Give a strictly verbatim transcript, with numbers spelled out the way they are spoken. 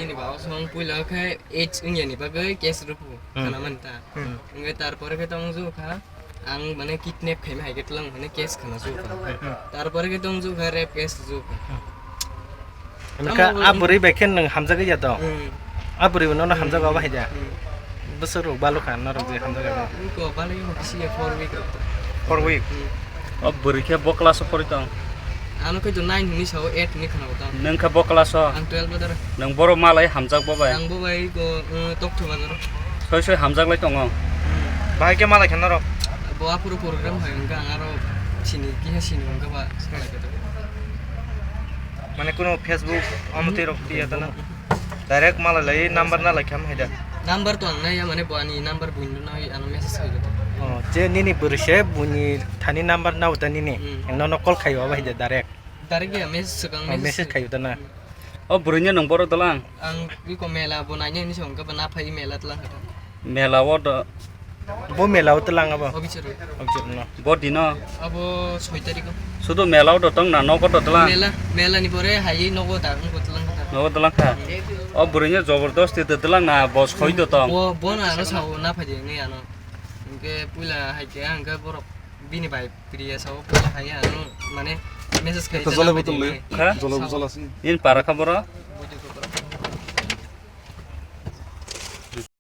Nini ba song puila khe age wngya ni bagwi case rupu Hmm. khana manta. Hmm. Wngkhe tarpore khe tong ju kha ang mane kidnap khaima hai khe tlang mane case khana ju kha. Hmm. Tarpore khe tong ju kha rape case ju kha. Wngkha Tamo a bwrwi bai khe nwng hamjagwi ya to? Hmm. A bwrwi no Hmm. hamjago ba hai da? Hmm. Bwswk rok balu kha norok je hamjago. Wngkha balai khe bisi ya four week rok. Four week? Hmm. O bwrwi khe bo class o pori tong? Ano khe to nine hwnwi sao, eight hwnwi khwnao tong. Nwng khe bo class o? Ang twelve o dara. Nwng boro malai hamjak bo bai? Ang bo bai ko, uh, Tokthuma dara. Soi soi hamjak lai tongo? Hmm. Bahai khe malai khe norok? Bo aphuru program hai wngkha ang aro sini, kiha sini wngkha ba salai khe to. Mane kuno Facebook omo twi rok tiya tana? Direct malai lai number na lai kham hai da? Number to ang nai ya, mane bo ani number buino nai ano message khai. Oh, je nini bwrwi se buini thani number na uta nini. Hmm. Nono call khayo aba hai da direct? Direct ya message swkang Oh, message message khai uta na? Hmm. O bwrwi no nwng boro dalang? Ang iko mela bo nai ni song ka ba na phai mela tlang kha. Mela o do. Bo mela o tlang abo? Obisor. Obisor no. Bo dino? Abo soi tarikh o. Sudo mela o do tong na nogo do tlang? Mela, mela ni pore hai nogo da wng bo tlang kha. Nogo dalang kha? O bwrwi no jobordosti do dalang na bo soi do tong? Bo, bo na ano sao na phai de ni ano. Hingke puila hai ke ang ke borok bini bai priya sao puila hai ano mane message khai Ekta jolai botol le. Ha? Jolai botol asi. In para kha boro? Buji ko.